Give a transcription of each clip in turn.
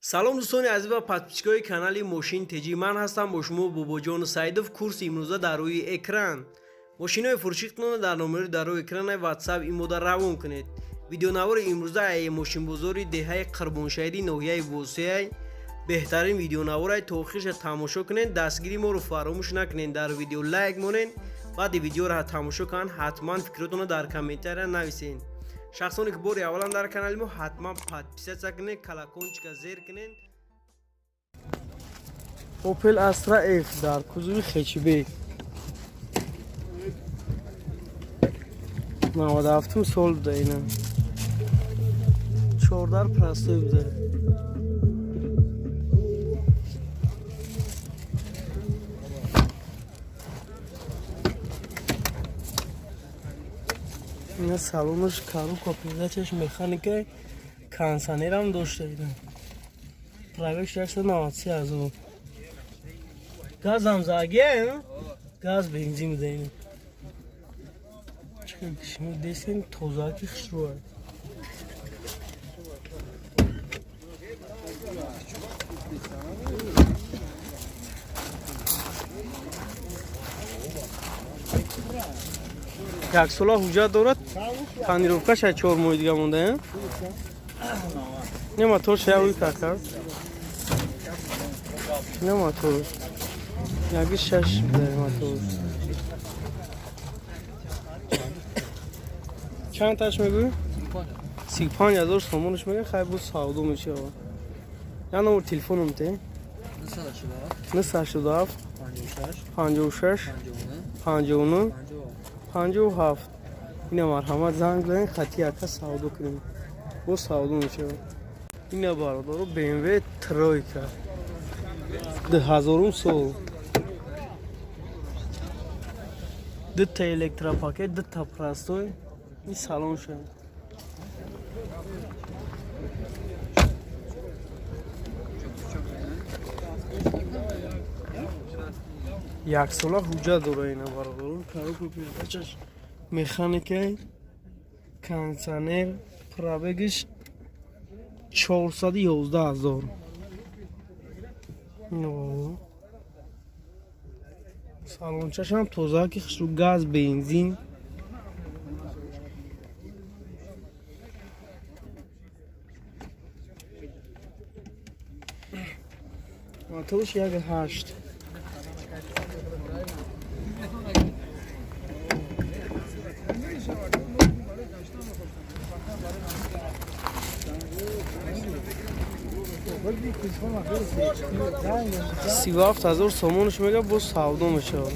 Салом, дӯстони азиз ва подписчикои канали Мошин Теҷӣ. Ман ҳастам бо шумо Бобоҷон Саидов. Курси имрӯза дар рӯи экран. Мошинои фурӯшиқатонро дар номери дар рӯи экранаи WhatsApp имода равон кунед. Видеонавори имрӯза ай мошинбозори деҳаи Қурбоншаҳиди ноҳияи Восеай. Беҳтарин видеонаворай, то охирша тамошо кунед. Дастгири моро фаромӯш накунед, дар видео лайк монед. Баъди видеоро тамошо кунанд, ҳатман фикротонро дар комментария нависед. Шахсоне ки бори аввалан дар канали мо, ҳатман подписаться кунед, колокольчика зер кунед. Opel Astra F дар кузови хэтчбек, 97 сол буда. Ина чордар простой буда. Ина салонаш, коробка, передачаш механика, кондиционерам дошта. Ина пробег 693 ҳазор, газам загия, газ бензин буда. Ина чӣ десен, тозаки хушрӯа. Яксола ҳуҷҷат дорад, тонировкаша 4 моҳи дига монда. Не, мотор шавӣ кака, не, мотор яки шаш буда. Мотор чанд таш мегӯӣ? 35 000 сомонаш мега. Хай, буд, савдо мешава. Я номер телефоном те: 987 56 59 57. Ина марҳамат, занг занед, хати яка савдо кунем, бо савдо мешавад. Ина, бародаро, БМВ тройка, 2000-ум сол, дута электропакет, дута простой. Ин салон шуд. Яксола ҳуҷҷат дора. Ина, бародарон, коробка, передачаш механикай, кондиционер, пробегиш 411 000. Салончашам тоза ки хушрӯ, газ бензин. Моторш як ҳашт. 37 000 сомонаш мега, боз савдо мешавад.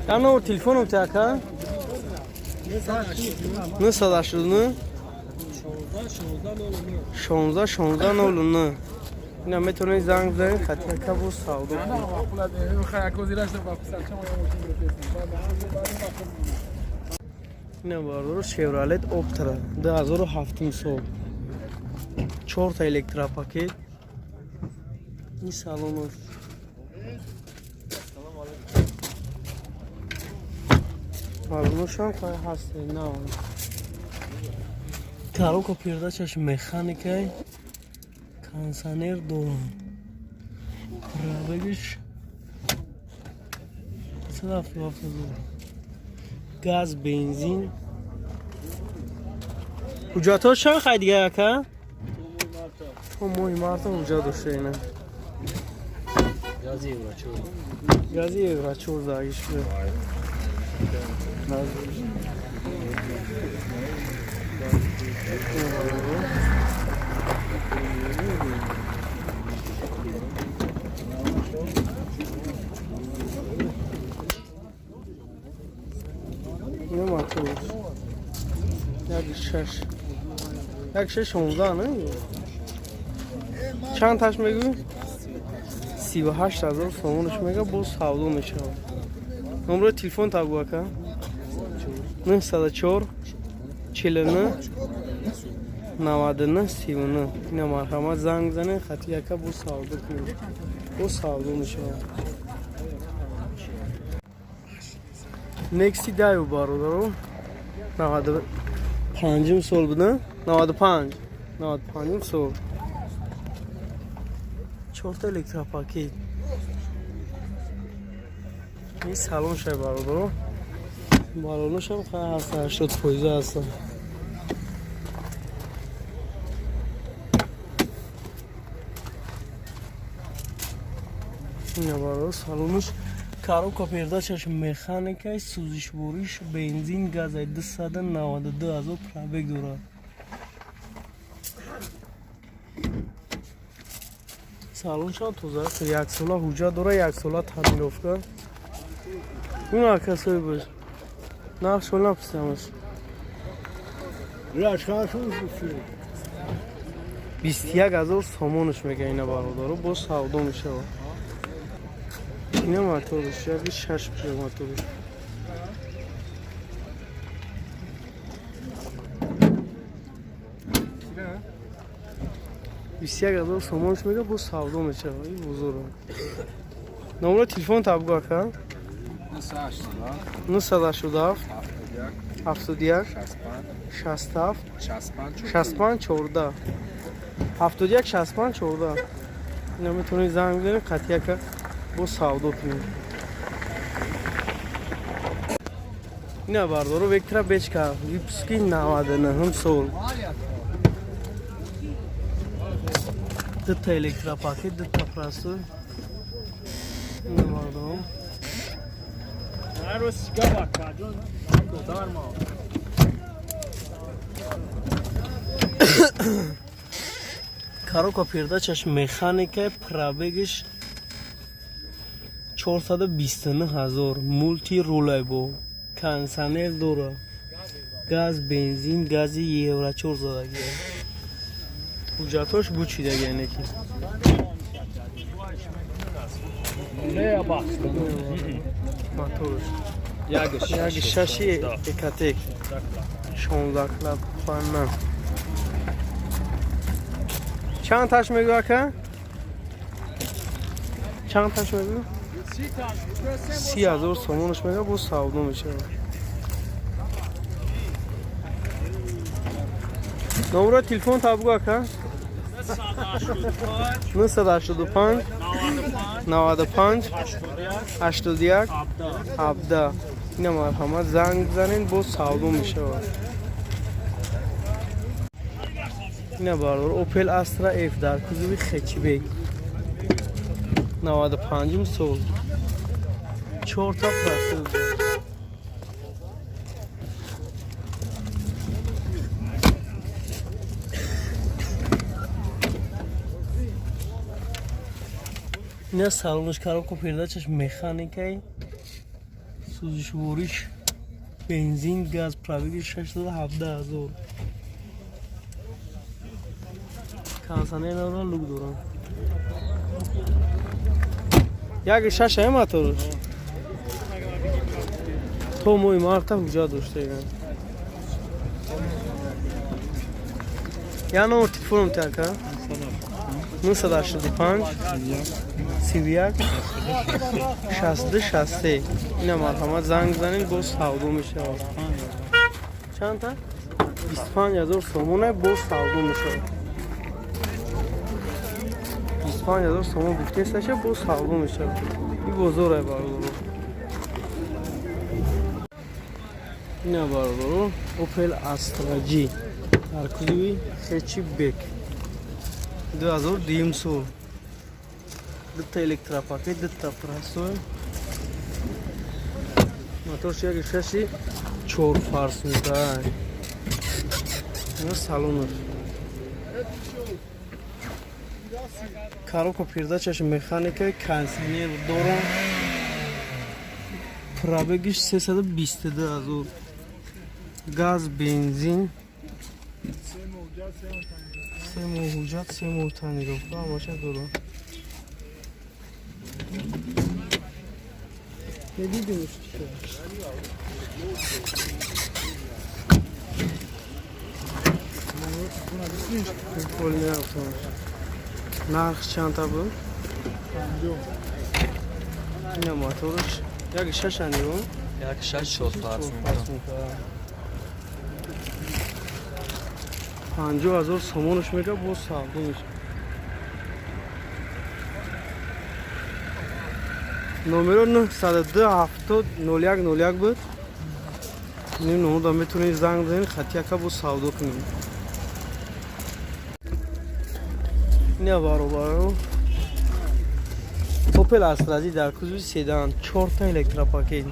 Я номер телефоном те, ака: 989 16 16 09. Ина метавонед занг бизанед, хати ака, боз савдо кунед. Ина, бародаро, Шевролет Оптра, 2007 сол, чорта электропакет. Ин салон аст. Маълумотшам қай ҳаст на. Коробка, передачаш механикай, кондиционер дорам, пробегиш 177 000, газ бензин. Ҳуҷҷатҳо чанд хай дига, ака? То моҳи марта ҳуҷҷат дошта ина. Гази евро 4. Гази евро 4 загиш шуда. Ина мотор як шаш, як шаш 16, не? Чанд таш мегӯӣ? 38 000 сомонаш мега, боз савдо мешавад. Номрои телефон табу, ака: 904 49 99 39. Ина марҳамат, занг занед, хати яка, боз савдо кунед, боз савдо мешавад. Некси даю, бародаро, 95-ум сол буда, 95, 95-ум сол. Чорта электропакет. Ин салон шай, бародаро. Балоношам хай ҳаст, 80% ҳастан. Ина, бародар, салонаш, коробка передачаш механикай, сӯзишвориш бензин, газай, 292 000 пробег дорад. Салоншам тоза аст, яксола ҳуҷҷат дора, яксола тонировка. Ун акасои бош, нархшо написамаш. 21 000 сомонаш мега ина, бародаро, боз савдо мешавад. Ина моторш яки шаш моторш. 21 000 сомонаш мега, боз савдо мешавад. И бозоро номро телефон табгу, ака. 987 71 67 65 14, 71 65 14. Ина метавонед занг бизанед, қатъияка боз савдо кунед. Ина, бардоро, Вектра Бечка, выпуски 99 сол, дута электропакет, дута простой. Ина, бардоро. هر روز سیگار بکر جون دار ما. Коробка передачаш механика, пробегиш 429 ҳазор, мультирулай, бо кондиционер дора, газ, бензин, гази евро 4 задагия, ҳуҷҷатҳош бучидаги, яъне ки. Не бахш. Моторш Ягш. Яки шаши Экотек, 16 клапана. Чанд таш мегӯ, ака? Чанд таш мегӯ? 30 000 сомонаш мега, боз савдо мешавад. Номро телефон та бугӯ, ака. 985 95 81 17. Ина, марҳамат, занг бизанед, боз савдо мешавад. Ина, бародар, Опел Астра Ф дар кузови хэтчбек, 95 сол, чорта простой. Ина салонаш, коробка передачаш механикай, сӯзишвориш бензин, газ, пробеги 617 ҳазор, кондиционер дора, люк дорам, як шаш ай моторш. То моҳи марта ҳуҷҷат дошта. Я номер телефоном така: 985 31 62 63. Ина, марҳамат, занг бизанед, боз савдо мешавад. Чанд та? 25 000 сомона, боз савдо мешавад. 25 000 сомон гуфтесташа, боз савдо мешавад. И бозорай, бародаро. Ина, бародаро, Опел Астра G дар кузови хэтчбек, 2002 сол, дута электропакет, дута простой, моторш яки шаши чор фарсуда. Ина салонаш, коробка передачаш механика, кондиционер дорам, пробегиш 322 ҳазор, газ, бензин, 3 моҳ ҳуҷҷат, 3 моҳ тонировка, ҳамаша дорам. Не видимость еще. Прикольный автомобиль. Нарх чанда буд? Ина моторш. Як шаш анио? Як шаш чор фарсунда. 50 000 сомонаш мега, боз савдо мешавад. Номеро 902 70 01 01 буд. Ним номерда метавонед занг бизанед, хати яка бо савдо кунед. Ина баробаро Opel Astra дар кузови седан, чорта электропакет.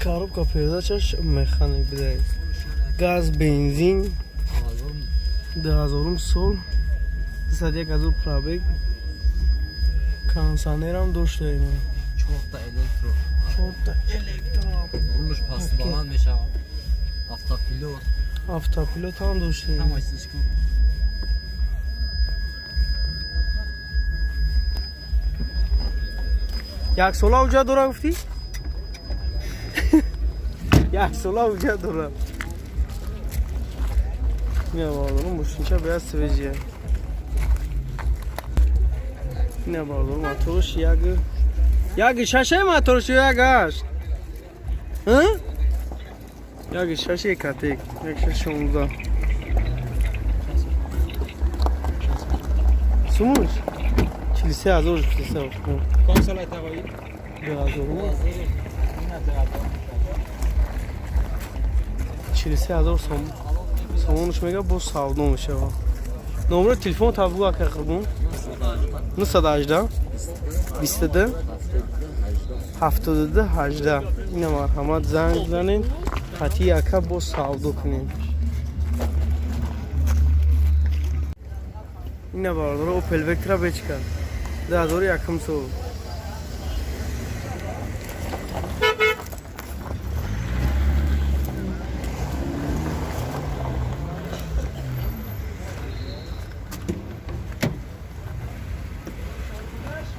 Коробка передачаш механик бидааст. Газ, бензин, 2000 сол, 201 000 пробег, кондиционерам доштаем. Чорта электро. Чорта электро. Рулш паст баланд мешавад. Автопилот. Автопилот ҳам доштаем. Ҳама чиз кун. Як сола уҷа дора гуфтӣ? Як сола уҷа дора. Ина бародарон, мошинча бояд свежия. Ина бародарон, моторш як як шаше, моторш як ҳашт. Як шаше катек, як шаш 16. Сумуш? 43 ҳазор 43. Ком сола тағои? 2000. 43 ҳазор сом. Сомонш мега, боз савдо мешава. Номери телефон табгу, ака Қурбон. 918 22 72 18. Ина марҳамат, занг бизанед, хати ака боз савдо кунед. Ина бародаро, Opel Vectra бечка. 2001 сол.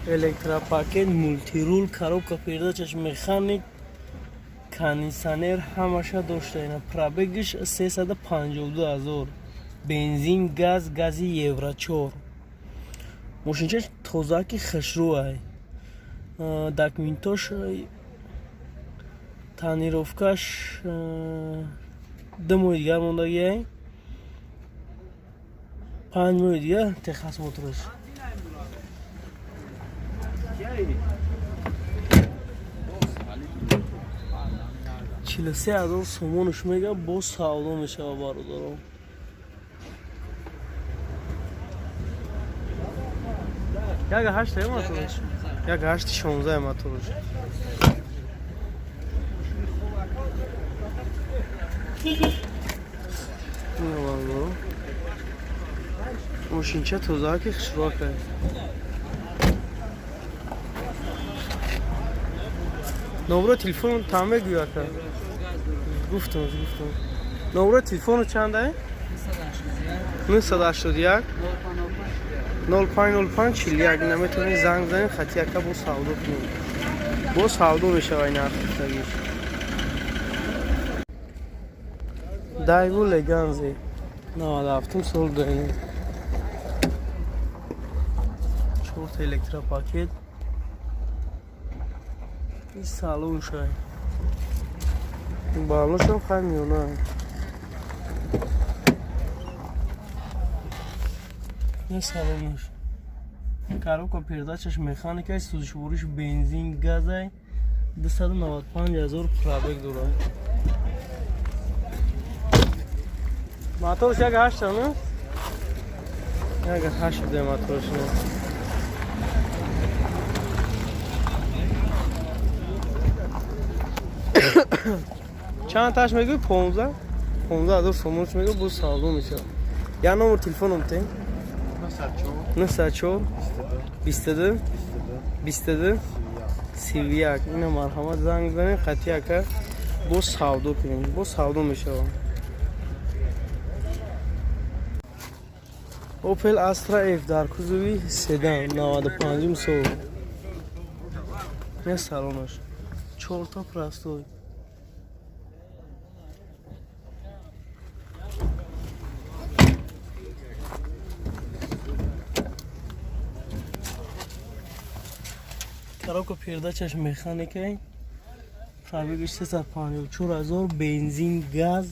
Электропакет, мультирул, коробка передачаш механик, кондиционер ҳамаша дошта. Ина пробегиш 352 ҳазор. Бензин, газ, гази Евро 4. Мошинчаш тозаки хушрӯай. Документош, тонировкаш 2 моҳи дигар мондагиай. 5 моҳи дигар техосмотрш. 43 ҳазор сомонш мега, боз савдо мешава, бародарон. Як ҳашт моторш. Як ҳашти 16 моторш. Ина бародарон. Мошинча тозаки хушрӯакай. Номро телефон там мегӯй, ака. Гуфтам, гуфтам. Номро телефону чанд ай? 981 05 05 41. Наметавонед занг бизанед, хати яка бо савдо кунед. Бо савдо мешава ин нарх гуфтагиш. Дайву Леганзи 97 сол дорем. Чорта электропакет. И салон шай. Балоншам хай миёна. Не салонш. Коробка передачаш механикай, сӯзишвориш бензин, газай. 295 ҳазор пробег дорад. Моторш як ҳашта, не? Як ҳашт де моторш, не? Чанд таш мегӯй? 15? 15 ҳазор сомонш мегӯй, боз савдо мешавад. Я номер телефоном те? 904 22 22 31. Ина марҳамат, занг бизанед, хати ака боз савдо кунем. Боз савдо мешавад. Opel Astra F дар кузови седан, 95 сол. Не салонаш. Чорта простой. Коробка передачаш механикай. Пробегаш 354 ҳазор, бензин, газ,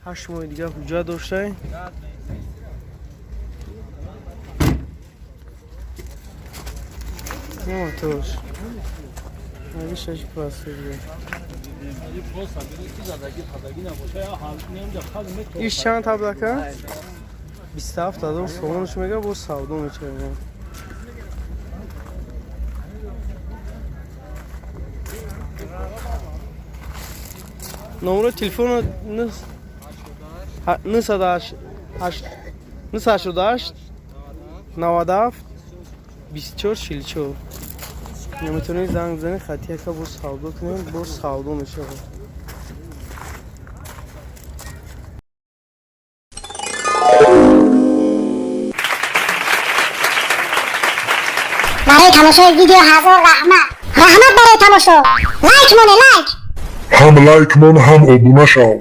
8 моҳи дига ҳуҷҷат доштай. Моторш. Шаш простой. Иш чанд таблака? 27 ҳазор сомонш мега, боз савдо мечавем. Номеро телефона 988 97 24 44. Метавонед занг бизанед, хати яка боз савдо кунем, боз савдо мешавад. Барои тамошои видео ҳазор раҳмат, раҳмат барои тамошо. Лайк моне, лайк. Ҳам лайк мон, ҳам обуна шав.